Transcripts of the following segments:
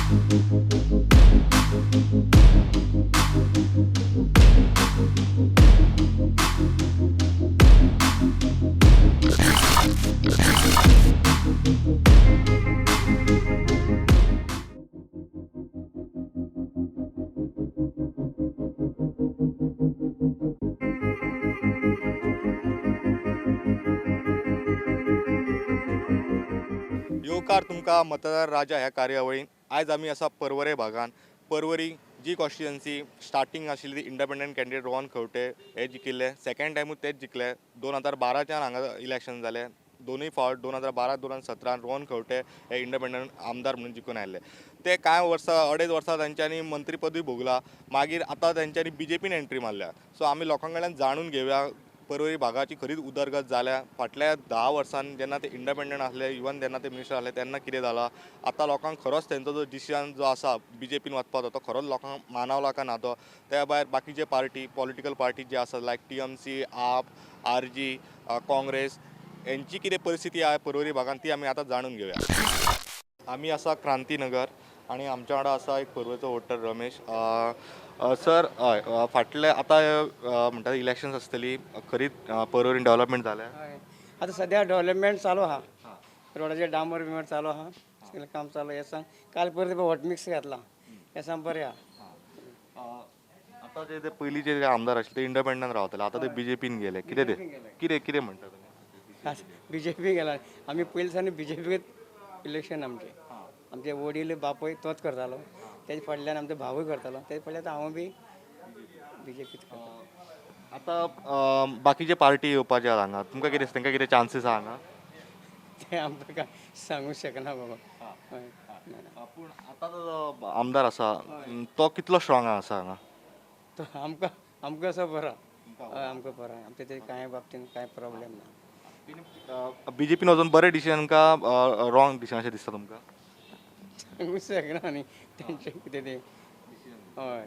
येवकार तुमकां मतदार राजा ह्या कार्यावळीन. आयज आमी आसा पर्वरे भागान. पर्वरी जी कॉन्स्टिट्युएन्सी स्टार्टींग आशिल्ली ती इंडिपेंडंट कॅन्डिडेट रोहन खंवटे हे जिखिल्ले. सेकंड टायमूय तेच जिखले. 2012च्यान हांगा इलेक्शन जालें. दोनूय फावट 2012, 2017 रोहन खंवटे हे इंडिपेंडंट आमदार म्हणून जिखून आयिल्ले. ते कांय वर्सां, अडेज वर्सां तांच्यांनी मंत्रीपदूय भोगला. मागीर आतां तांच्यांनी बीजेपीन एंट्री मारल्या. सो आमी लोकां कडल्यान जाणून घेवया पर्वरी भागाची खरीच उदरगत जाल्या फाटल्या 10 वर्सांनी जेन्ना ते इंडिपेंडंट आसले, इवन जेन्ना ते मिनिस्टर आसले तेन्ना कितें जालां, आतां लोकांक खरोच तेंचो जो डिसिजन जो आसा बीजेपीन वचपाचो तो खरोच लोकांक मानवला काय ना तो. त्या भायर बाकीचे पार्टी, पॉलिटिकल पार्टी जे आसा लायक टीएमसी, आप, आरजी, काँग्रेस हेंची कितें परिस्थिती आहा पर्वरी भागान ती आमी आतां जाणून घेवया. आमी आसा क्रांतीनगर आनी आमच्या वांगडा आसा एक पर्वरेचो वोटर रमेश सर. हय, फाटले आतां म्हणटा इलेक्शन्स आसतली, खरीच पर्वरीन डेव्हलपमेंट जाल्या? हय, आतां सद्या डेवलपमेंट चालू आहा. रोडाचेर डांबर बिंबर चालू आहा, सगळें काम चालू. हें सांग, काल परत हॉट मिक्स घातलां. हें सांग, बरें आहा. आतां जे ते पयलींचे जे आमदार आशिल्ले ते इंडिपेंडंट रावताले, आतां ते बीजेपीन गेले. कितें ते कितें कितें म्हणटा तुमी? बीजेपी गेला. आमी पयलीं सावन बीजेपीक इलेक्शन आमचें. आमचे वडील बापूय तोच करतालो, तेजे फाटल्यान आमचो भावूय करतालो, तेजे फाटल्यान आतां हांव बी बीजेपीच करता. आतां बाकीचे पार्टी येवपाचे आहा हांगा, तुमकां कितें दिसता, तांकां कितें चान्सीस आहा हांगा? तें आमकां काय सांगूंक शकना बाबा. हय, ना. पूण आतां जो आमदार आसा तो कितलो स्ट्रॉंग आसा हांगा? तो आमकां आमकां असो बरो. हय, आमकां बरो. आमच्या ते कांय बाबतीन कांय प्रॉब्लेम ना. बीजेपीन वचून बरें डिसिजन का रॉंग डिसिजन अशें दिसता तुमकां? सांगूंक शकना न्ही तेंचें कितें तें. हय.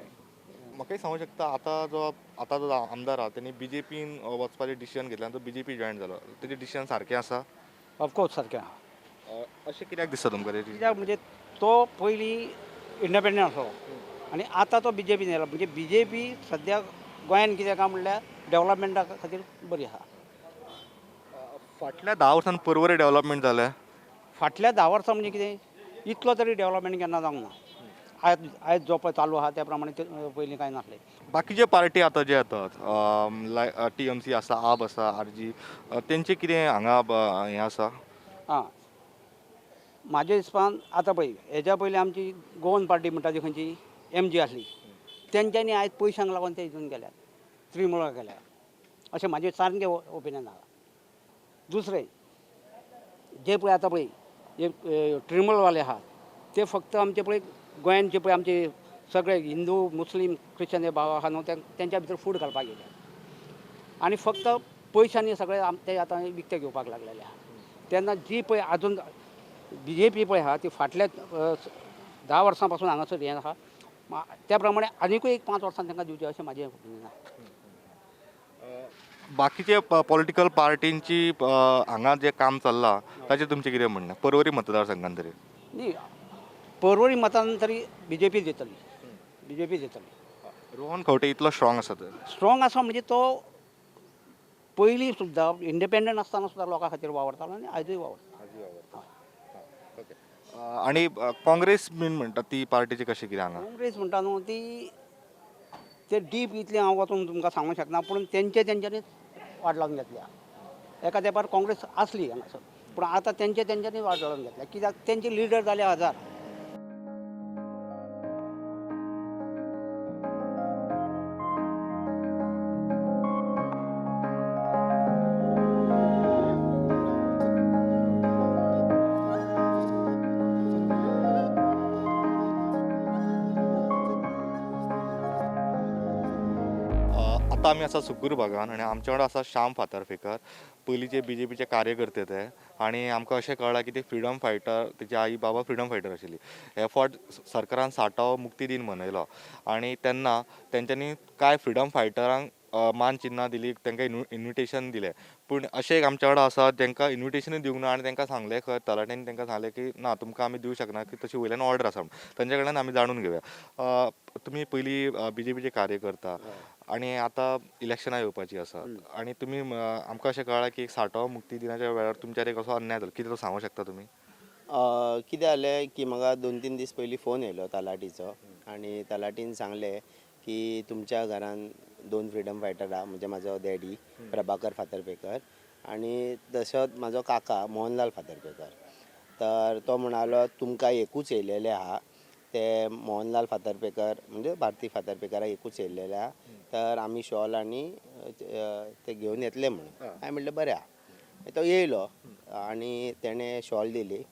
म्हाका एक सांगूंक शकता, आतां जो आमदार आहा तेणी बीजेपीन वचपाचें डिसिजन घेतलें आनी तो बीजेपी जॉयन जालो, तेजें डिसिजन सारकें आसा? ऑफकोर्स सारकें आहा. अशें कित्याक दिसता तुमकां तेजें? कित्याक म्हणजे तो पयलीं इंडिपेंडंट आसलो आनी आतां तो बीजेपीन येयला, म्हणजे बीजेपी सद्याक गोंयान कितें काय म्हणल्यार डेवलपमेंटा खातीर बरी आहा. फाटल्या 10 वर्सान पर्वरी डेव्हलपमेंट जालें? फाटल्या 10 वर्सां म्हणजे कितें, इतलो तरी डेवलपमेंट केन्ना जावंक ना. आयज आयज जो पळय चालू आहा त्या प्रमाणे ते पयलीं कांय नासलें. बाकीचे पार्टी आतां जे येतात लायक टीएमसी आसा, आप आसा, आरजी, तेंचें कितें हांगा हें आसा? आं, म्हाज्या हिसपान आतां पळय, हेज्या पयलीं आमची गोवन पार्टी म्हणटा ती खंयची एमजी आसली, तेंच्यांनी आयज पयशांक लागून ते हितून गेल्यात, त्रिमुळा गेल्या, अशें म्हाजें सामकें ओपिनियन आहा. दुसरें जे पळय आतां पळय हे त्रिमुळवाले आहात ते फक्त आमचे पळय गोंयान जे पळय आमचे सगळे हिंदू मुस्लीम क्रिश्चन हे भाव आहा न्हू, तेंच्या भितर फूट घालपाक येयल्या आनी फक्त पयशांनी सगळे ते आतां विकते घेवपाक लागलेले आहा. तेन्ना जी पळय आजून बीजेपी पळय आहा ती फाटल्या 10 वर्सां पासून हांगासर हें आहा, त्या प्रमाणे आनिकूय एक 5 वर्सां तांकां दिवचें अशें म्हाजें ओपिनियन आहा. बाकीचे पॉलिटिकल पार्टींची हांगा जें काम चल्लां ताचेर तुमचें कितें म्हणणें पर्वरी मतदारसंघान तरी? न्ही, पर्वरी मतान तरी बीजेपी दितली, बीजेपी दितली. रोहन खंवटे इतलो स्ट्रॉंग आसा तर? स्ट्रॉंग आसा म्हणजे तो पयलीं सुद्दां इंडिपेंडंट आसतना सुद्दां लोकां खातीर वावरतालो आनी आयजूय वावरता. ओके, आनी काँग्रेस बीन म्हणटा ती पार्टीची कशें कितें हांगा? काँग्रेस म्हणटा न्हू ती ते डीप इतलें हांव वचून तुमकां सांगूंक शकना, पूण तेंचे तेंच्यांनीच वाट लावन घेतल्या. एका तेंपार काँग्रेस आसली हांगासर, पूण आतां तेंचे तेंच्यांनी वाट लावन घेतल्या, कित्याक तेंचे लिडर जाले हजार. आतां आमी आसा सुकूर भागान आनी आमच्या वांगडा आसा श्याम फातर्फेकर, पयलींचे बीजेपीचे कार्यकर्ते ते. आनी आमकां अशें कळ्ळां की ते फ्रिडम फायटर, तेची आई बाबा फ्रिडम फायटर आशिल्ली. हे फावट सरकारान 60वो मुक्ती दीन मनयलो आनी तेन्ना तेंच्यांनी कांय फ्रिडम फायटरांक मान चिन्नां दिली, तांकां इन्विटेशन दिलें, पूण अशें एक आमच्या वांगडा आसा तांकां इन्विटेशनूय दिवंक ना आनी तांकां सांगलें खंय तलाट्यांनी तांकां सांगलें की ना तुमकां आमी दिवं शकना की तशी वयल्यान ऑर्डर आसा म्हूण. तांच्या कडल्यान आमी जाणून घेवया. तुमी पयलीं बीजेपीचे कार्यकर्ता आनी आतां इलेक्शनां येवपाची आसा आनी तुमी आमकां अशें कळ्ळां की साठो मुक्ती दिनाच्या वेळार तुमचेर एक असो अन्याय जालो, कितें तो सांगूंक शकता तुमी? कितें जालें की म्हाका 2-3 दीस पयलीं फोन येयलो तलाठीचो आनी तलाठीन सांगलें की तुमच्या घरान 2 फ्रिडम फायटर आहा, म्हणजे म्हाजो डॅडी प्रभाकर फातर्पेकर आनी तसोच म्हाजो काका मोहनलाल फातर्पेकर. तर तो म्हणालो तुमकां एकूच येयलेलें आहा, ते मोहनलाल फातर्पेकर म्हणजे भारती फातर्पेकराक एकूच येयलेलें आहा, तर आमी शॉल आनी ते घेवन येतले म्हणून. हांवें म्हणलें बरें आहा. तो येयलो आनी तेणें शॉल दिली,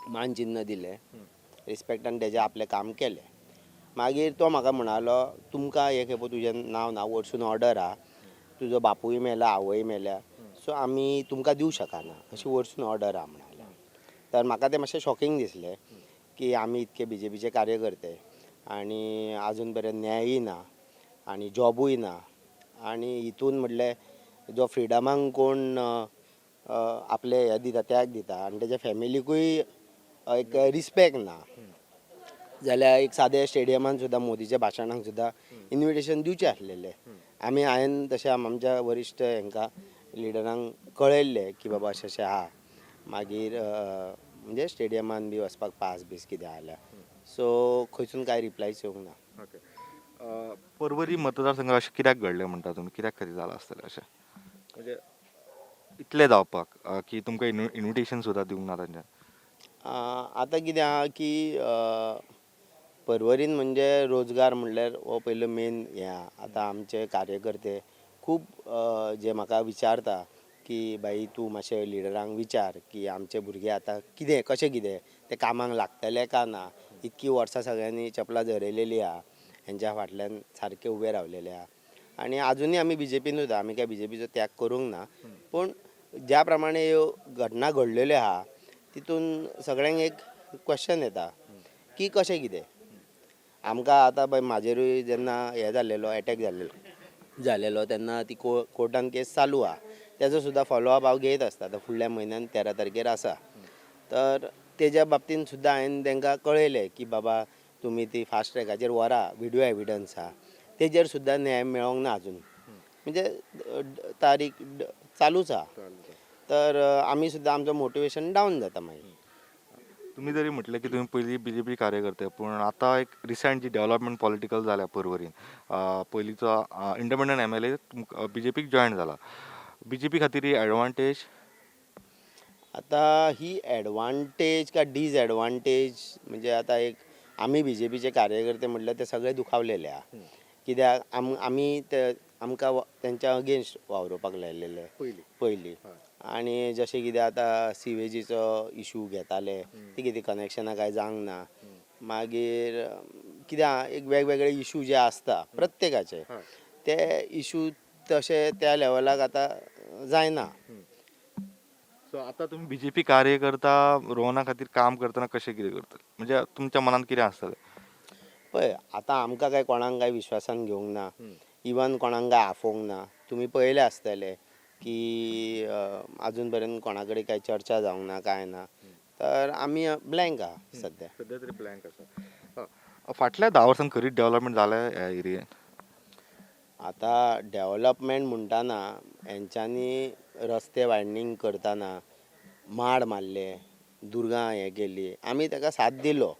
मान चिन्न दिलें, रिस्पेक्टान तेजें आपलें काम केलें. मागीर तो म्हाका म्हणालो तुमकां हे खेपो तुजें नांव ना, वरसून ऑर्डर आहा, तुजो बापूय मेला, आवय मेल्या, सो आमी तुमकां दिवं शकना, अशी वरसून ऑर्डर आहा म्हणाले. तर म्हाका तें मातशें शॉकिंग दिसलें की आमी इतके बीजेपीचे कार्यकर्ते आनी आजून पर्यंत न्यायय ना आनी जॉबूय ना आनी हितून म्हटलें जो फ्रिडमाक कोण आपले हे दिता, त्याग दिता आनी तेज्या फॅमिलीकूय एक रिस्पेक्ट ना, जाल्यार एक सादे स्टेडियमान सुद्दां मोदीच्या भाशणाक सुद्दां इन्विटेशन दिवचें आसलेलें. आमी हांवें तशें आमच्या वरिश्ठ हांकां लिडरांक कळयल्लें की बाबा अशें अशें आहा, मागीर म्हणजे स्टेडियमान बी वचपाक पास बीस कितें आसल्यार, सो खंयसून कांय रिप्लायच येवंक ना. ओके, पर्वरी मतदारसंघ अशें कित्याक घडलें म्हणटा तुमी, कित्याक खातीर जालां आसतलें अशें, म्हणजे इतलें जावपाक की तुमकां इन्विटेशन सुद्दां दिवंक ना तांच्यान? आतां कितें आहा की पर्वरीन म्हणजे रोजगार म्हणल्यार हो पयलो मेन हें आहा. आतां आमचे कार्यकर्ते खूब जे म्हाका विचारता की बाई तूं मातशें लिडरांक विचार की आमचे भुरगे आतां कितें कशें कितें ते कामाक लागतले काय ना, इतकी वर्सां सगळ्यांनी चपलां झरयलेली आहा, हेंच्या फाटल्यान सारके उबे रावलेले आहा आनी आजुनूय आमी बीजेपीनूच आहा, आमी काय बीजेपीचो त्याग करूंक ना, पूण ज्या प्रमाणे ह्यो घटना घडलेल्यो आहा तितून सगळ्यांक एक क्वेश्चन येता की कशें कितें आमकां आतां पळय म्हाजेरूय जेन्ना हें जालेलो एटॅक जालेलो तेन्ना ती कोर्टान केस चालू आहा, तेजो सुद्दां फॉलोअप हांव घेयत आसता. आतां फुडल्या म्हयन्यान 13 तारखेर आसा, तर तेज्या बाबतीन सुद्दां हांवें तांकां कळयलें की बाबा तुमी ती फास्ट ट्रॅकाचेर व्हरा, विडियो एविडन्स आहा, तेजेर सुद्दां न्याय मेळोंक ना आजून, म्हणजे तारीख चालूच आहा. तर आमी सुद्दां आमचो मोटिवेशन डावन जाता मागीर. तुमी जरी म्हटलें की तुमी पयलीं बीजेपी कार्यकर्ते, पूण आतां एक रिसंट जी डेवलपमेंट पॉलिटिकल जाल्या पर्वरीन, पयलींचो इंडिपेंडंट एमएलए बीजेपीक जॉयन जाला, बीजेपी खातीर ही एडवांटेज? आतां ही एडवांटेज काय डिसएडवांटेज म्हणजे आतां एक आमी बीजेपीचे कार्यकर्ते म्हटल्यार ते सगळे दुखावलेले आहा, कित्याक आमी ते आमकां तेंच्या अगेन्स्ट वावरुपाक लायलेले पयलीं. आनी जशें कितें आतां सिवेजीचो इशू घेताले, ती कितें कनेक्शनां कांय जावंक ना, मागीर कितें आहा एक वेगवेगळे इशू जे आसता प्रत्येकाचे, ते इशू तशे त्या लेवलाक आतां जायना. सो आतां तुमी बीजेपी कार्यकर्ता रोहना खातीर काम करतना कशें कितें करतले, म्हणजे तुमच्या मनांत कितें आसतलें? पळय आतां आमकां काय कोणाक काय विश्वासान घेवंक ना, इवन कोणाक काय आफोवंक ना. तुमी पळयलें आसतलें की आजून पर्यंत कोणा कडेन काय चर्चा जावंक ना, कांय ना, तर आमी ब्लँक आहा सद्या. सद्या तरी ब्लँक आसा. फाटल्या 10 वर्सांक खरीच डेवलपमेंट जालें ह्या एरियेन? आतां डेवलपमेंट म्हणटाना हेंच्यांनी रस्ते वायडनींग करतना माड मारले, दुर्गां हें केली, आमी ताका साथ दिलो,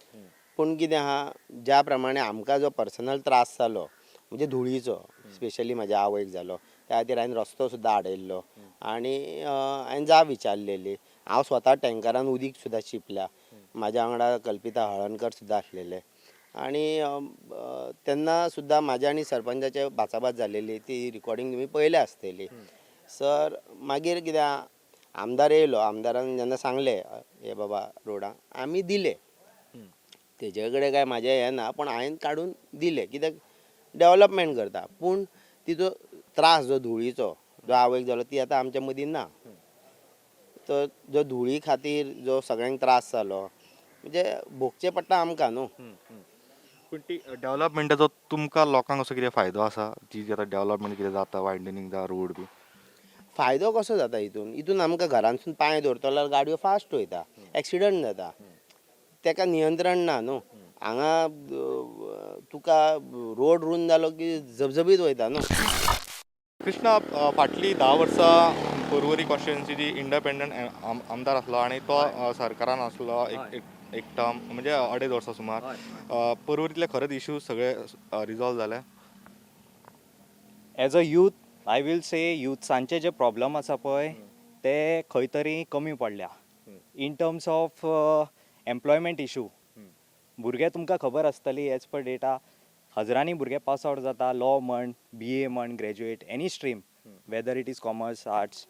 पूण कितें आहा ज्या प्रमाणे आमकां जो पर्सनल त्रास जालो म्हणजे धुळीचो, स्पेशली म्हाज्या आवयक जालो, त्या खातीर हांवें रस्तो सुद्दां आडयल्लो आनी हांवें जाप विचारलेली. हांव स्वता टँकरान उदीक सुद्दां शिंपल्या, म्हाज्या वांगडा कल्पिता हळणकर सुद्दां आसलेले आनी तेन्ना सुद्दां म्हाज्या आनी सरपंचाचे भाचाभाच जालेली, ती रिकॉर्डिंग तुमी पळयल्या आसतली. सर मागीर कितें आमदार येयलो, आमदारान जेन्ना सांगलें हे बाबा रोडां आमी दिले, तेजे कडेन काय म्हाजें हें ना, पूण हांवें काडून दिले कित्याक डेवलपमेंट करता, पूण तिचो त्रास जो धुळीचो जो आवयक जालो ती आतां आमच्या मदीं ना. तर जो धुळी खातीर जो सगळ्यांक त्रास जालो म्हणजे भोगचें पडटा आमकां न्हू. पूण ती डेव्हलपमेंटाचो तुमकां लोकांक असो कितें फायदो आसा, जी आतां डेव्हलपमेंट कितें जाता, वायडनिंग जावं रोड बी? फायदो कसो जाता हितून? हितून आमकां घरांतसून पांय दवरतलो जाल्यार गाडयो फास्ट वयता, एक्सिडंट जाता, तेका नियंत्रण ना न्हू. हांगा तुका रोड रूंद जालो की झबझबीत वयता न्हू. कृष्णा, फाटलीं 10 वर्सां पर्वरी कॉन्स्टिट्युएन्सी इंडिपेंडंट आमदार आसलो आनी तो सरकारान आसलो एक एक एक टर्म, म्हणजे अडेज वर्सां सुमार. पर्वरीतले खरेंच इशू सगळे रिजॉल्व जाले? As a youth, I will say, युथ्सांचे J problem आसा पळय, ते खंय तरी कमी पडल्या in terms of employment issue. भुरगे तुमकां खबर आसतली, एज पर डेटा हजरांनी भुरगे पास आवट जाता, लॉ म्हण, बीए म्हण, graduate, any stream, whether it is commerce, arts,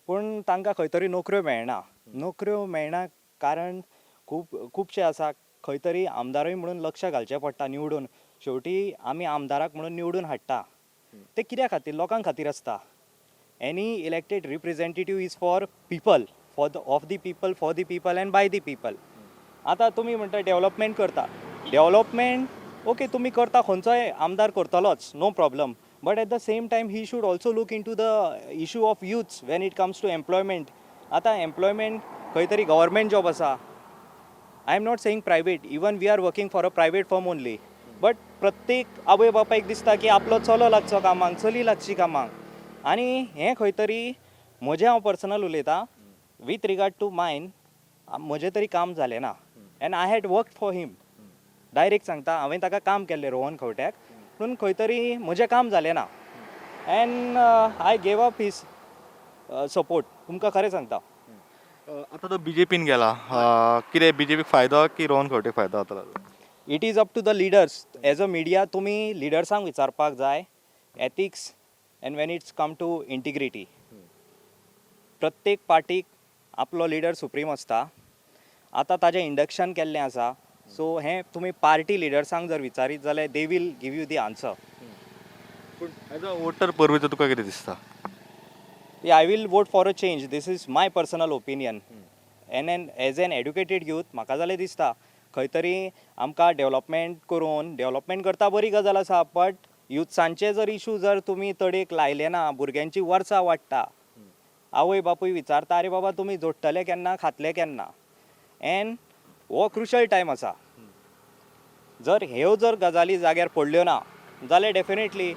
पूण तांकां खंय तरी नोकऱ्यो मेळना. नोकऱ्यो मेळना कारण खूब खुबशे आसा. खंय तरी आमदारूय म्हणून लक्ष घालचें पडटा. निवडून शेवटी आमी आमदाराक म्हणून निवडून हाडटा ते कित्या खातीर? लोकां खातीर आसता. Any elected representative is for people, for the of the people, for the people and by the people. आतां तुमी म्हणटा डेव्हलपमेंट करता. डेव्हलपमेंट ओके, तुमी करता, खंयचोय आमदार करतलोच, no problem, but at the same time he should also look into the issue of youths when it comes to employment. आतां employment खंय तरी गव्हर्मेंट जॉब आसा. I am not saying private, even we are working for a private firm only, but प्रत्येक आवय बापायक दिसता की आपलो चलो लागचो कामाक, चली लागची कामाक. आनी हें खंय तरी म्हजें, हांव पर्सनल उलयतां, वीथ रिगार्ड टू मायन, म्हजें तरी काम जालें ना and I had work for him. Direct सांगता, हांवें ताका काम केल्लें रोहन खंवट्याक, पूण खंय तरी म्हजें काम जालें ना and I gave up his support. तुमकां खरें सांगता. आतां तो बीजेपीन गेला, कितें बीजेपीक फायदो की रोहन खंवटेक फायदो जातलो? It is up to the leaders. As a media, तुमी लिडर्सांक विचारपाक जाय. Ethics and when it's come to integrity, प्रत्येक पार्टीक आपलो लिडर सुप्रीम आसता. आतां ताजें इंडक्शन केल्लें आसा, सो हें तुमी पार्टी लिडर्सांक जर विचारीत जाल्यार they will give you the answer. पूण एज अ वोटर पर्वरीचो तुका कितें दिसता? I will vote for a change. This is my personal opinion and as an educated youth, म्हाका जाल्यार दिसता खंय तरी आमकां डेव्हलपमेंट करून, डेव्हलपमेंट करता बरी गजाल आसा, बट युथ्सांचे जर इशू जर तुमी तडेक लायले ना, भुरग्यांची वर्सां वाडटा, आवय बापूय विचारता, "आरे बाबा, तुमी जोडटले केन्ना, खातले केन्ना?" एंड हो क्रुशल टायम आसा. जर ह्यो जर गजाली जाग्यार पडल्यो ना जाल्यार डेफिनेटली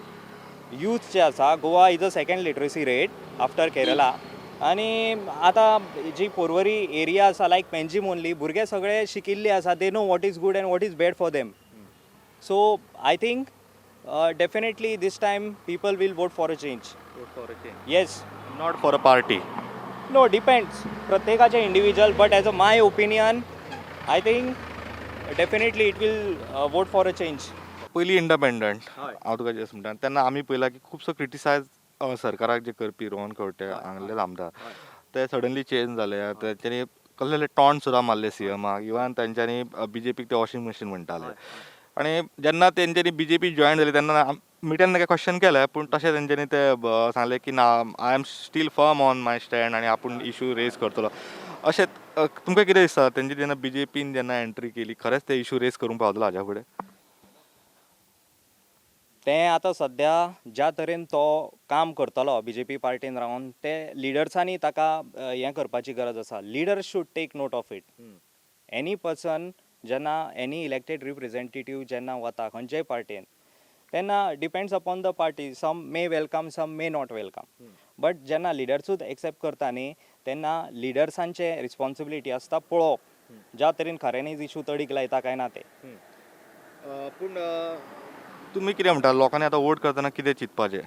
यूथ जे आसा, Goa is a second literacy rate after Kerala. आनी आतां जी पर्वरी एरिया आसा, लायक पेंजीम ओनली, भुरगे सगळे शिकिल्ले आसा. They know what is good and what is bad for them. So I think definitely this time people will vote for a change. For a change? Yes. Not for a party? No, depends, प्रत्येकाचे individual, but as a my opinion, I think definitely it will vote for a change. पयलीं independent, हांव तुका just म्हणटा, तेन्ना आमी पळयलां की खुबसो क्रिटिसायज सरकाराक जे करपी रोहन खंवटे हांगले आमदार, ते सडनली चेंज जाले. तेंच्यांनी कसले कसले टॉन्ट सुद्दां मारले सीएमाक. इवन तेंच्यांनी बीजेपीक ते वॉशिंग मशीन म्हणटाले. आनी जेन्ना तेंच्यांनी बीजेपी जॉयन जाली तेन्ना मिडियान ताका क्वेश्चन केलें, पूण तशें तेंच्यांनी ते सांगलें की ना, I am still firm on my stand आनी आपूण इशू रेज करतलो अशें. तुमकां कितें दिसता, तेंची जेन्ना बीजेपीन जेन्ना एंट्री केली, खरेंच ते इशू रेज करूंक पावतलो हाज्या फुडें? तें आतां सद्या ज्या तरेन तो काम करतलो बीजेपी पार्टीन रावन, ते लिडर्सांनी ताका हें करपाची गरज आसा. Leaders should take note of it. Any person जेन्ना, एनी इलेक्टेड रिप्रेझेंटेटीव जेन्ना वता खंयच्याय पार्टीन, तेन्ना depends upon the party, some may welcome, some may not welcome, but जेन्ना लिडर्सूच एक्सेप्ट करता न्ही, तेन्ना लिडर्सांचे रिस्पॉन्सिबिलिटी आसता पळोवप ज्या तरेन खऱ्यांनीच इशू तडीक लायता काय ना ते. पूण तुमी कितें म्हणटा, लोकांनी आतां वोट करतना कितें चिंतपाचें?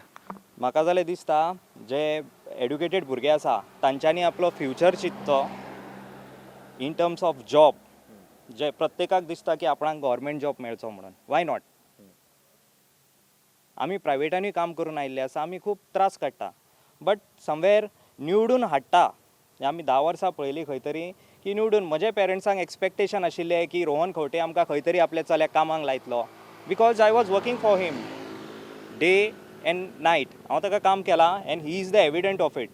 म्हाका जाल्यार दिसता, जे एड्युकेटेड भुरगे आसा तांच्यांनी आपलो फ्युचर चिंतचो इन टर्म्स ऑफ जॉब. जे प्रत्येकाक दिसता की आपणाक गव्हर्मेंट जॉब मेळचो म्हणून, why not? आमी प्रायवेटानूय काम करून आयिल्ले आसा, आमी खूब त्रास काडटा, बट समवेर निवडून हाडटा. आमी 10 वर्सां पळयली खंय तरी की निवडून म्हज्या पेरंट्सांक एक्सपेक्टेशन आशिल्लें की रोहन खंवटे आमकां खंय तरी आपल्या चल्याक कामाक लायतलो, because I was working for him day and night. हांव ताका काम केलां and he is the evident of it.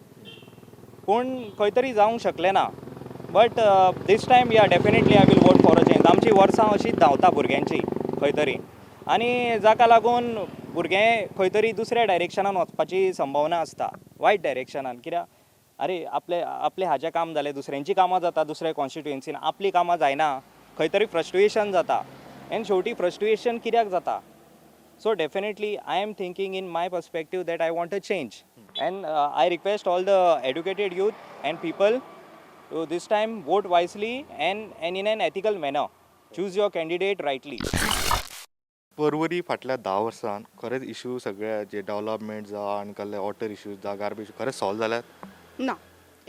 पूण खंय तरी जावंक शकलें ना, but this time, yeah, definitely I will vote for a change. आमची वर्सां अशीच धांवता भुरग्यांची. खंय खंय तरी आनी जाका लागून भुरगे खंय तरी दुसऱ्या डायरेक्शनान वचपाची संभावना आसता, वायट डायरेक्शनान. कित्याक अरे आपले आपले हाजें काम जालें, दुसऱ्यांची कामां जाता दुसऱ्या कॉन्स्टिट्युएन्सीन, आपलीं कामां जायना, खंय तरी फ्रस्ट्रेशन जाता. एन्ड शेवटी फ्रस्ट्रेशन कित्याक जाता? So definitely I am thinking in my perspective that I want a change, and I request all the educated youth and people to this time vote wisely and in an ethical manner. Choose your candidate rightly. Porvorim फाटल्या 10 वर्सान खरेंच issue सगळे जे development जावं आनी कसले water issues जावं, garbage, खरेंच solve जाल्यात? ना,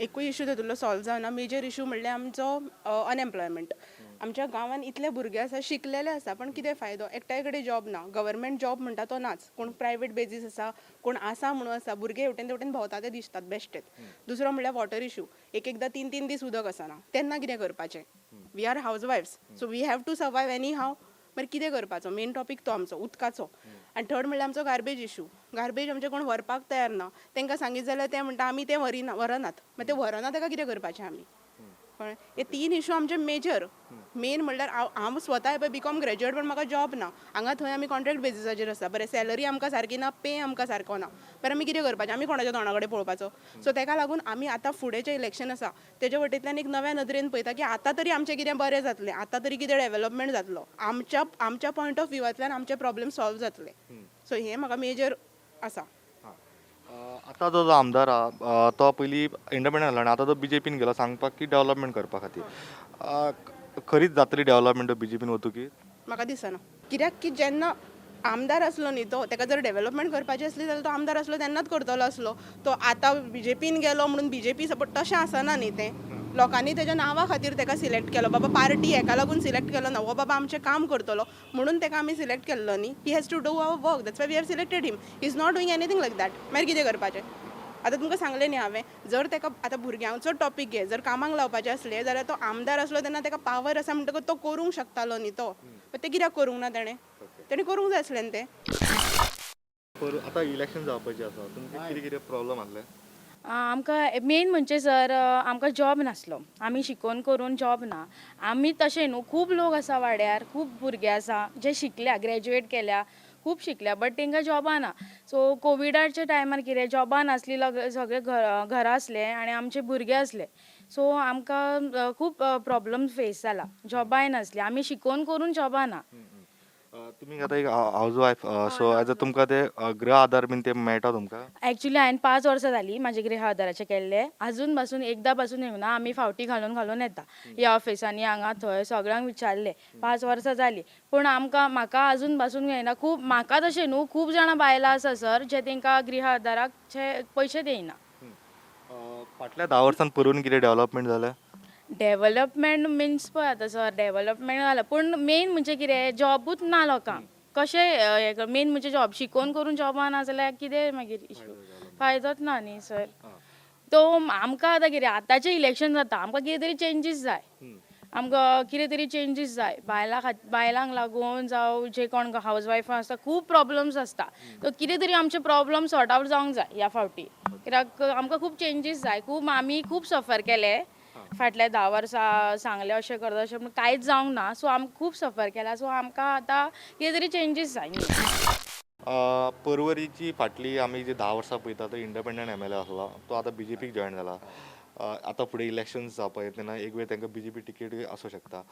एकूय इशू तातूंतलो सॉल्व जावना. मेजर इशू म्हणल्यार आमचो अनएम्प्लॉयमेंट. आमच्या गांवांत इतले भुरगे आसा, शिकलेले आसा, पण कितें फायदो? एकट्याय कडेन जॉब ना. गव्हर्मेंट जॉब म्हणटा तो नाच. कोण प्रायवेट बेजीस आसा, कोण आसा म्हणून आसा. भुरगे हेवटेन तेवटेन भोंवता ते दिसतात बेश्टेच. दुसरो म्हणल्यार वॉटर इशू. एक एकदां तीन तीन दीस उदक आसना, तेन्ना कितें करपाचें? We are housewives, so we have to survive anyhow. मागीर कितें करपाचो? मेन टॉपीक तो आमचो उदकाचो. आनी थर्ड म्हणल्यार आमचो गार्बेज इशू. गार्बेज आमचें कोण व्हरपाक तयार ना. तांकां सांगीत जाल्यार ते म्हणटा, आमी तें व्हरिना, व्हरनात. मागीर ते व्हरना ताका कितें करपाचें आमी? कळ्ळें? हे तीन इशू आमचे मेजर. मेन म्हणल्यार हांव हांव स्वता पळय बीकॉम ग्रॅज्युएट, पण म्हाका जॉब ना. हांगा थंय आमी कॉन्ट्रॅक्ट बेजिसाचेर आसा. बरें, सॅलरी आमकां सारकी ना, पे आमकां सारको ना. बरें, आमी कितें करपाचें? आमी कोणाच्या तोंडा कडेन पळोवपाचो? सो तेका लागून आमी आतां फुडें जें इलेक्शन आसा तेजे वटेंतल्यान एक नव्या नदरेन पळयता की आतां तरी आमचें कितें बरें जातलें, आतां तरी कितें डेवलपमेंट जातलो, आमच्या आमच्या पॉयंट ऑफ व्हिवांतल्यान आमचे प्रॉब्लेम सॉल्व जातले. सो हें म्हाका मेजर आसा. आतां जो जो आमदार आहा तो पयलीं इंडिपेंडंट जालो आनी आतां तो बीजेपीन गेलो सांगपाक की डेवलपमेंट करपा खातीर. खरीच जातली डेवलपमेंट बीजेपीन वतकीर? म्हाका दिसना, कित्याक की जेन्ना आमदार आसलो न्ही तो, ताका जर डेवलपमेंट करपाची आसली जाल्यार तो आमदार आसलो तेन्नाच करतलो आसलो. तो आतां बीजेपीन गेलो म्हणून बीजेपी सपोर्ट, तशें आसना न्ही तें. लोकांनी तेज्या नांवा खातीर ताका सिलेक्ट केलो. बाबा पार्टी हेका लागून सिलेक्ट केलो ना. हो बाबा आमचें काम करतलो म्हणून ताका आमी सिलेक्ट केल्लो न्ही. He has to do our work, that's why we have selected him. He is not doing anything like that. मागीर कितें करपाचें? आतां तुमकां सांगलें न्ही हांवें, जर ताका आतां भुरग्यांचो टॉपीक घे, जर कामाक लावपाचें आसलें जाल्यार तो आमदार आसलो तेन्ना ताका पावर आसा म्हणटकच तो करूंक शकतालो न्ही तो. पण तें कित्याक करूंक ना ताणें? तेणें करूंक जाय आसलें न्ही तें. पर आतां इलेक्शन जावपाचें आसा, तुमचे कितें कितें प्रॉब्लम आसले? आमकां मेन म्हणजे सर, आमकां जॉब नासलो. आमी शिकोवन करून जॉब ना. आमी तशें न्हू, खूब लोक आसा वाड्यार, खूब भुरगे आसा जे शिकल्या, ग्रॅज्युएट केल्या, खूब शिकल्या, बट तांकां जॉबां ना. सो कोविडाच्या टायमार कितें, जॉबां नासली, सगळे घरा आसले आनी आमचे भुरगे आसले. सो आमकां खूब प्रॉब्लम फेस जाला. जॉबांय नासली, आमी शिकोवन करून जॉबां ना. तुमी आतां एक house wife, so as a तुमकां ते गृह आधार बीन ते मेळटा तुमकां? एक्चुली हांवें 5 वर्सां जालीं म्हाजें गृह आधाराचें केल्लें. आजून पासून एकदां पासून येवना. आमी फावटी घालून घालून येता ह्या ऑफिसांनी, हांगा थंय सगळ्यांक विचारलें. 5 वर्सां जालीं, पूण आमकां म्हाका आजून पासून मेळना. खूब म्हाका तशें न्हू, खूब जाणां बायलां आसा सर, जे तांकां गृह आधाराचे पयशे दिना. फाटल्या 10 वर्सान परून कितें डेवलपमेंट जालें? डेवलपमेंट मिन्स पळय आतां सर, डेवलपमेंट जालां, पूण मेन म्हणजे कितें, जॉबूच ना लोकांक. कशें मेन म्हणजे जॉब, शिकोवन करून जॉबा ना जाल्यार कितें मागीर इशू? फायदोच ना न्ही सर तो. आमकां आतां कितें, आतांचें इलेक्शन जाता, आमकां कितें तरी चेंजीस जाय. आमकां कितें तरी चेंजीस जाय बायलांक लागून जावं जे कोण हावज वायफां आसता, खूब प्रॉब्लम्स आसता. सो कितें तरी आमचे प्रॉब्लम सॉर्ट आवट जावंक जाय ह्या फावटी, कित्याक आमकां खूब चेंजीस जाय. खूब आमी खूब सफर केले फाटल्या 10 वर्सां. सांगलें अशें करता अशें, पूण कांयच जावंक ना. सो आमकां खूब सफर केला. सो आमकां आतां कितें तरी चेंजीस जाय. परवरीची फाटली आमी जी 10 वर्सां पळयता, तो इंडिपेंडंट एमएलए आसलो, तो आतां बीजेपीक जॉयन जाला. आतां फुडें इलेक्शन्स जावपा येता तेन्ना एक वेळ तांकां बीजेपी टिकेट आसूं शकता.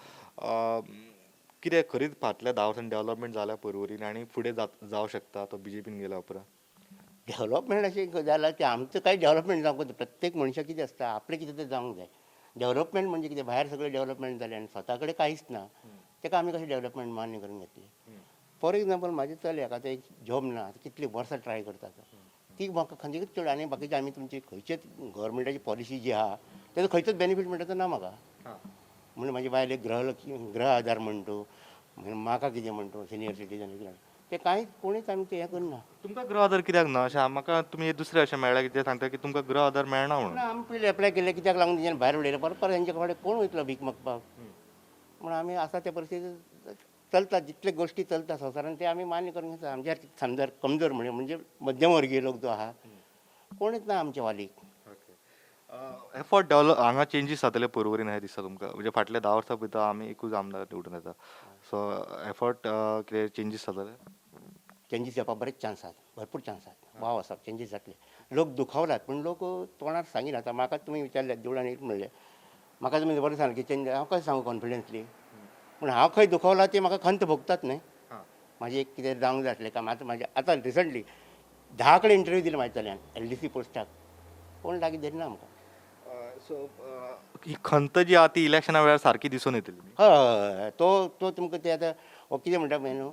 कितें खरीच फाटल्या 10 वर्सांनी डेवलपमेंट जाल्या परवरीन आनी फुडें जावं शकता तो बीजेपीन गेल्या उपरांत? डेवलपमेंट अशें जालां की आमचं कांय डेवलपमेंट जावंक ना. प्रत्येक मनशाक कितें आसता, आपलें कितें तें जावंक जाय. डेवलपमेंट म्हणजे कितें, भायर सगळें डेवलपमेंट जालें आनी स्वता कडेन कांयच ना, ताका आमी कशें डेवलपमेंट मान्य करून घेतली? फॉर एग्जाम्पल, म्हाज्या चल्याक आतां एक जॉब ना. आतां कितलीं वर्सां ट्राय करता तो. ती म्हाका खंयची चड आनी बाकीचे आमी तुमची खंयचेच गव्हर्मेंटाची पॉलिसी जी आहा तेजो खंयचोच बेनिफीट म्हणटा तो ना म्हाका. म्हणून म्हाजी बायलेक गृहलक्ष्मी, गृह आधार म्हणटो, मागीर म्हाका कितें म्हणटो, सिनियर सिटीजन, ते कांय कोणीच आमचें हें करना. तुमकां गृह आधार कित्याक ना अशें? म्हाका तुमी दुसरें अशें मेळ्ळें की ते सांगता की तुमकां गृह आधार मेळना म्हणून. ना, आमी पयलीं एप्लाय केल्लें, कित्याक लागून तेंच्यानी भायर उडयलें. परत परत हेंच्या कडेन कोण वयतलो भीक मागपाक? म्हणून आमी आसा त्या परिस्थितीत चलता. जितले गोश्टी चलता संवसारान ते आमी मान्य करून घेता. आमच्या समजा कमजोर म्हणजे मध्यमवर्गीय लोक जो आहा, कोणूच ना आमच्या वालीक. ओके. एफर्ट डेवलप हांगा चेंजीस जातले पर्वरीन अशें दिसता तुमकां? म्हणजे फाटल्या 10 वर्सां पळयता आमी एकूच आमदार निवडून येता, सो एफर्ट कितें चेंजीस जातले? चेंजीस जावपाक बरेच चान्स आसात, भरपूर चान्स आसात, वाव आसा, चेंजीस जातले. लोक दुखावलात पूण लोक तोंडार सांगिनात. आतां म्हाका तुमी विचारले देवळान एक म्हणलें म्हाका, तुमी बरें सांगलें की चेंज, हांव कशें सांगू कॉन्फिडंसली? पूण हांव खंय दुखावला ती म्हाका खंत भोगतात न्हय. म्हाजें एक कितें जावंक जाय आसलें काम. आतां म्हाजें आतां रिसंटली 10 कडेन इंटरव्यू दिलो म्हाज्या चल्यान एलडीसी पोस्टाक, कोण लागीं धरिना आमकां. सो ही खंत जी आहा ती इलेक्शना वेळार सारकी दिसून येतली. हय, तो तो तुमकां ते आतां हो कितें म्हणटा पळय न्हू,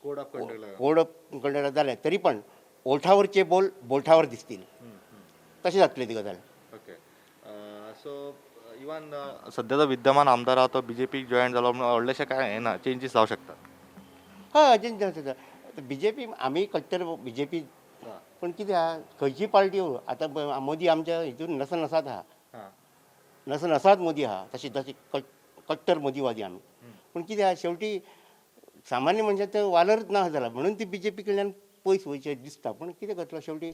code of conduct. Code of conduct जालें तरी पण ओठावरचे बोल बोटावर दिसतील तशें जातलें ती गजाल. ओके, सो इवन सद्याचो विद्यमान आमदार आहा तो बीजेपीक जॉयन जालो म्हणून व्हडलेशें कांय हें ना, चेंजीस जावं शकता. हय, चेंज जाता. बीजेपी आमी कट्टर बीजेपी, पूण कितें आहा खंयची पार्टी आतां मोदी आमच्या हितून नसा नसात आहा, नसा नसात मोदी आहा, तशी तशी कट्टर मोदीवादी आमी. पूण कितें आहा शेवटी सामान्य मनशाक ते वालरच ना जाला म्हणून ती बीजेपी कडल्यान पयस वयचें दिसता, पूण कितें करतलो शेवटी.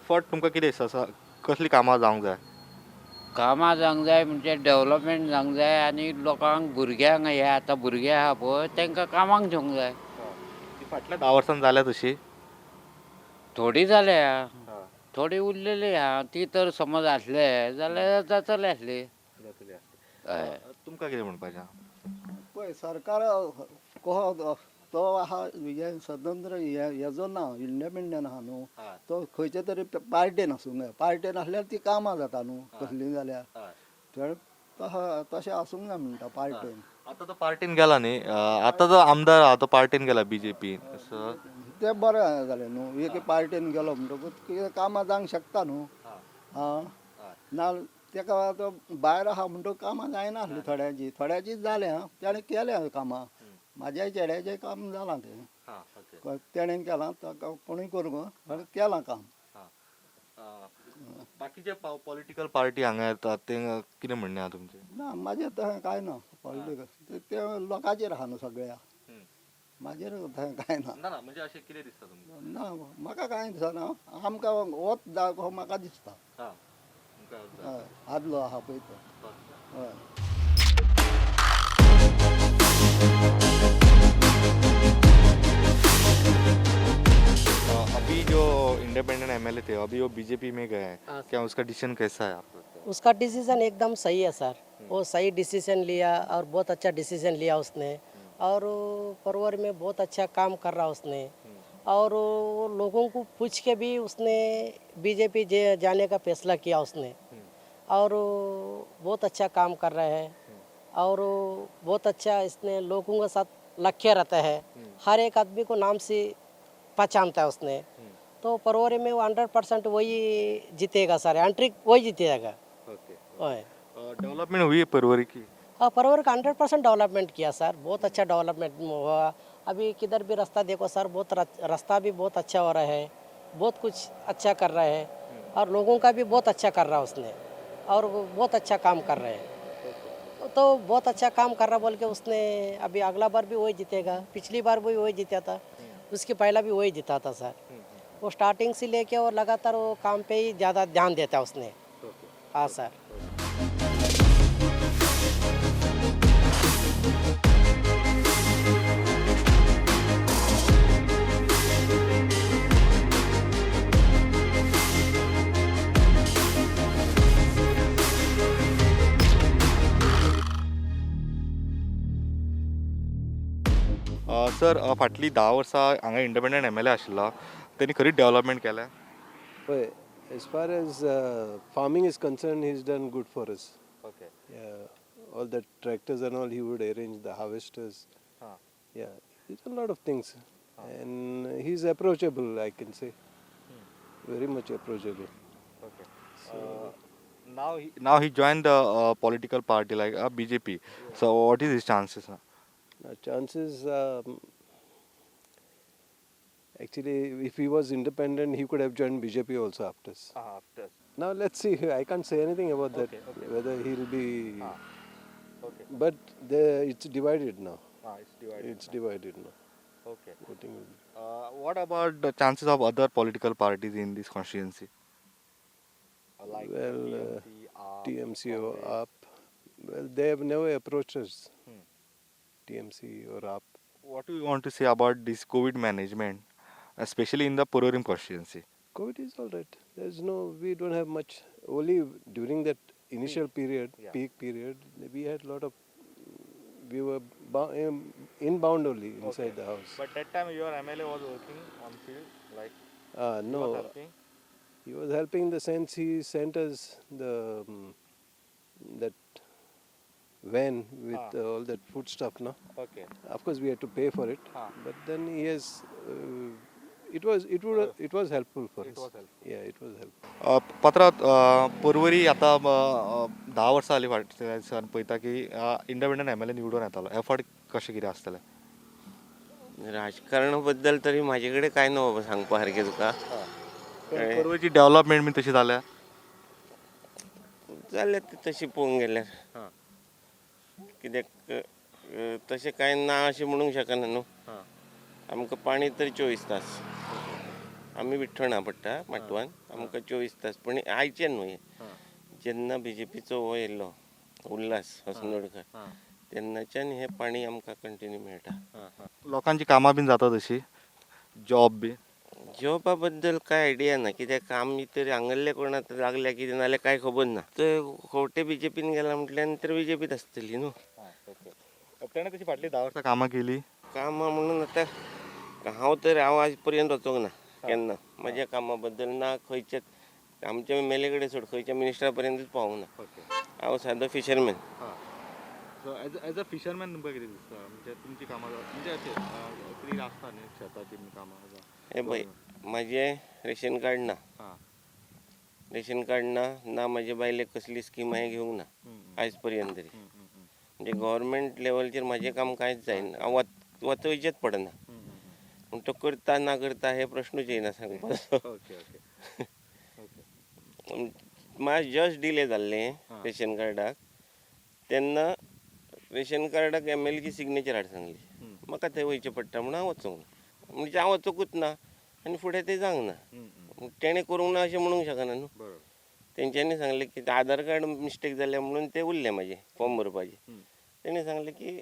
एफर्ट तुमकां कितें दिसता, कसलीं कामां जावंक जाय? कामां जावंक जाय म्हणजे डेवलपमेंट जावंक जाय आनी लोकांक भुरग्यांक, हे आतां भुरगे आहा पळय तांकां कामाक घेवंक जाय. ती फाटल्या 10 वर्सांनी जाल्या तशी? थोडी जाल्या, थोडी उरलेली आहा ती तर समज आसले जाल्यार जातले आसली. हय. तुमकां कितें म्हणपाचें आहा? पळय सरकार कहो तो आहा हे स्वतंत्र हेजो ना, इंडिपेंडंट आहा न्हू तो, खंयचे तरी पार्टेन आसूंक जाय. पार्टेन आसल्यार ती कामां जाता न्हू कसलीं जाल्यार. तशें आसूंक जाय म्हणटा पार्टेन. आतां तो पार्टीन गेला न्ही, आतां जो आमदार आहा तो पार्टीन गेला बीजेपीन, सो तें बरें जालें न्हू, एके पार्टेन गेलो म्हणटकूच कितें कामां जावंक शकता न्हू. आं ना तेका आतां भायर आहा म्हणटकूच कामां जायना आसलीं थोड्यांची, थोड्यांचीच जालें आं, तेणें केलें कामां. म्हाज्या चेड्याचें काम जालां तें, तेणें केलां, ताका कोणूय करूं केलां काम. बाकीचे पॉलिटिकल पार्टी हांगा येतात ते कितें म्हणणें आहा तुमचें? ना म्हाजें तशें कांय ना पॉलिटिकल, ते लोकांचेर आहा न्हू सगळ्या, म्हाजेर तशें कांय ना. ना ना, म्हणजे अशें कितें दिसता तुमकां? ना म्हाका कांय दिसना, आमकां वत जाय कसो म्हाका दिसता. हय, आदलो आहा पळय तो. हय. अभी जो इंडिपेंडेंट एमएलए थे अभी वो बीजेपी में गए हैं, क्या उसका डिसीजन कैसा है आपको? उसका डिसीजन एकदम सही है सर, वो सही डिसीजन लिया और बहुत अच्छा डिसीजन लिया उसने, और वो परवर में बहुत अच्छा काम कर रहा उसने, और वो लोगों को पूछ के भी उसने बीजेपी जाने का फैसला किया उसने, और वो बहुत अच्छा काम कर रहा है, और वो बहुत अच्छा इसने लोगों के साथ लक्ष्य रहता है, हर एक आदमी को नाम से पहचानता है उसने. तो परवरी में वो 100% वही जीतेगा सर, एंट्री वही जीतेगा. ओके. ओए. डेवलपमेंट हुई है परवरी की? हाँ, परवर का 100% डेवलपमेंट किया सर, बहुत अच्छा डेवलपमेंट हुआ. अभी किधर भी रास्ता देखो सर, बहुत रास्ता भी बहुत अच्छा हो रहा है, बहुत कुछ अच्छा कर रहा है, और लोगों का भी बहुत अच्छा कर रहा है उसने, और वो बहुत अच्छा काम कर रहे हैं. तो बहुत अच्छा काम कर रहा बोल के उसने अभी अगला बार भी वही जीतेगा. पिछली बार भी वही जीता था, उसके पहला भी वही जीता था सर. वो स्टार्टिंग से लेके और लगातार वो काम पे ही ज़्यादा ध्यान देता है उसने. हाँ सर. सर, फाटलीं 10 वर्सां हांगा इंडिपेंडंट एमएलए आशिल्लो, तेणी खरीच डेवलपमेंट केल्या? पळय, as far as farming is concerned, he's done good for us. Okay. Yeah, all the tractors and all he would arrange, the harvesters. Yeah, he's done a lot of things. And he's approachable, I can say. Very much approachable. Okay. Now he joined the political party like BJP. So what is his chances now? Now, chances, actually, if he was independent, he could have joined BJP also after. After. Now, let's see. I can't say anything about that, whether he'll be. Okay. But it's divided now. It's divided. It's divided now. Okay. Voting will be. What about the chances of other political parties in this constituency? Like Well, TMC, AAP, TMC or Congress. AAP, well, they have never approached us, TMC or AAP. What do you want to say about this COVID management, especially in the Porvorim constituency? COVID is all right. There's no, we don't have much. Only during that initial period, peak period, we had lot of, we were inbound only inside the house. But that time your MLA was working on field, like No, he was helping. He was helping in the sense he sent us the that van with all that food stuff, no? Okay. Of course, we had to pay for it, but then he has. It was it would it was helpful for It us. was helpful. Yeah, it was helpful. पात्रा, पर्वरी आतां 10 वर्सां जालीं फाटल्या दिसान पळयता की independent M L A निवडून येतालो, हे फावट कशें कितें आसतलें? राजकारणा बद्दल तरी म्हाजे कडेन कांय ना बाबा सांगपा सारकें तुका. पण पर्वरीची डेव्हलपमेंट बी तशी जाल्या? जाल्या ती तशी पळोवंक गेल्यार, कित्याक तशें कांय ना अशें म्हणूंक शकना न्हू. आमकां पाणी तर 24 तास, आमी विठ्ठणा पडटा माटवान, आमकां 24 तास. पूण आयचें न्हू हें, जेन्ना बीजेपीचो हो येयल्लो उल्हास हसनोडकर तेन्नाच्यान हें पाणी आमकां कंटिन्यू मेळटा. लोकांची कामां बीन जाता तशी, जॉब बी? जॉबा बद्दल कांय आयडिया ना, कित्याक आमी तरी हांगल्ले कोण आतां लागल्या कितें नाल्यार कांय खबर ना. ते खवटे बीजेपीन गेला म्हटल्यार नंतर बीजेपीत आसतली न्हू. तेणें तशी फाटलीं 10 वर्सां कामां केली? कामां म्हणून आतां हांव तर हांव आज पर्यंत वचोंक ना केन्ना म्हज्या कामा बद्दल ना, खंयच्याच आमच्या एम एल ए कडेन सोड, खंयच्या मिनिस्टरा पर्यंतूच पावूंक ना. हांव सादो fisherman. So as a fisherman तुमकां कितें दिसता, म्हणजे तुमची कामां म्हणजे अशें कितें आसता न्ही शेताची बीन कामां? हे पळय, म्हाजें रेशन कार्ड ना, रेशन कार्ड ना, ना म्हाजे बायलेक कसली स्कीम हांवें घेवंक ना आयज पर्यंत तरी. म्हणजे गव्हर्मेंट लेवलचेर म्हाजें काम कांयच जायना, हांव वचचेंच पडना. पूण तो करता ना करता हे प्रश्नूच येयना सांगपाचो. ओके ओके मात जस्ट डिले जाल्लें रेशन कार्डाक, तेन्ना रेशन कार्डाक एम एल एची सिग्नेचर हाड सांगली, म्हाका थंय वयचें पडटा म्हणून हांव वचूंक ना. म्हणजे हांव वचोंकूच ना आनी फुडें तें जावंक ना, तेणें करूंक ना अशें म्हणूंक शकना न्हू. तेंच्यांनी सांगलें की आधार कार्ड मिस्टेक जालें म्हणून तें उरलें म्हाजें फॉर्म भरपाचें. तेणें सांगलें की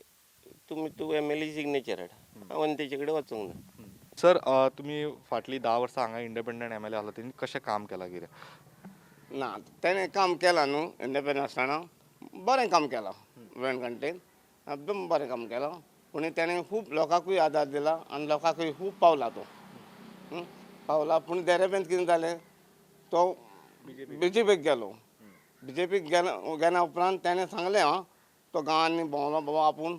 तुमी तूं एम एल एची सिग्नेचर हाड, हांव आनी तेचे कडेन वचूंक ना. सर, तुमी फाटलीं 10 वर्सां हांगा इंडिपेंडंट एम एल ए आसलो, तेणी कशें काम केलां कितें? ना, तेणें काम केलां न्हू, इंडिपेंडंट आसतना बरें काम केलां, वेणकंठेन एकदम बरें काम केलां. पूण तेणें खूब लोकांकूय आदार दिला आनी लोकांकूय खूब पावला तो, पावला. पूण देरेपेंत कितें जालें, तो बीजेपीक गेलो. बीजेपीक गेलो, गेल्या उपरांत तेणें सांगलें आं, तो गांवांनी भोंवलो बाबा आपूण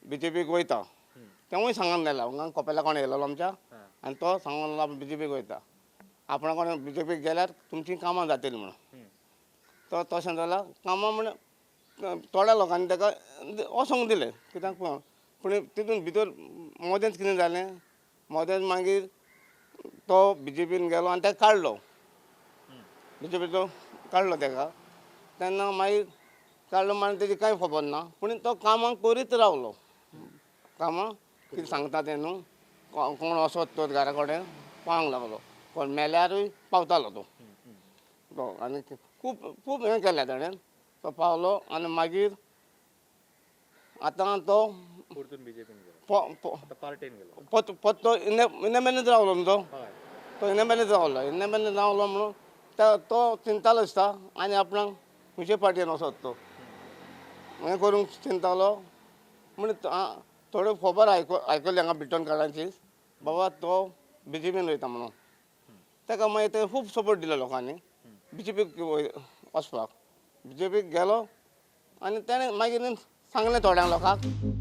बीजेपीक वयता, तेवूय सांगून गेला. हांगा कोपेला कोण येयलेलो आमच्या आनी तो सांगून लागलो आपूण बीजेपीक वयता, आपणा कोण बीजेपीक गेल्यार तुमचीं कामां जातलीं म्हणून. तो तशें जाल्यार कामां म्हण थोड्या लोकांनी ताका वचोंक दिलें कित्याक, पूण तितून भितर मदेंच कितें जालें, मदेंच मागीर तो बीजेपीन गेलो आनी ताका काडलो, बीजेपीचो काडलो ताका. तेन्ना मागीर काडलो मागीर तेजी कांय खबर ना, पूण तो कामां करीत रावलो. कामां कितें सांगता तें न्हू, कोण वचत तर घरा कडेन पावंक लागलो, कोण मेल्यारूय पावतालो तो. तो आनी खूब खूब हें केलें ताणें, तो पावलो. आनी मागीर आतां तो परतून बीजेपीन गेलो, पार्टेन गेलो, पत्तो इंडिपेंडंट रावलो न्हू तो, तो इंडिपेंडंट रावलो, इंडिपेंडंट रावलो म्हणून तो चिंतालो दिसता आनी आपणाक खंयचे पार्टीन वचत तो हें करूंक चिंतालो. म्हण थोड्यो खबर आयकली हांगा बिट्टन कार्डांची, बाबा तो बीजेपीन वयता म्हणून. ताका मागीर ते खूब सपोर्ट दिलो लोकांनी बीजेपीक वचपाक. बीजेपीक गेलो आनी तेणें मागीर सांगलें थोड्यांक लोकांक.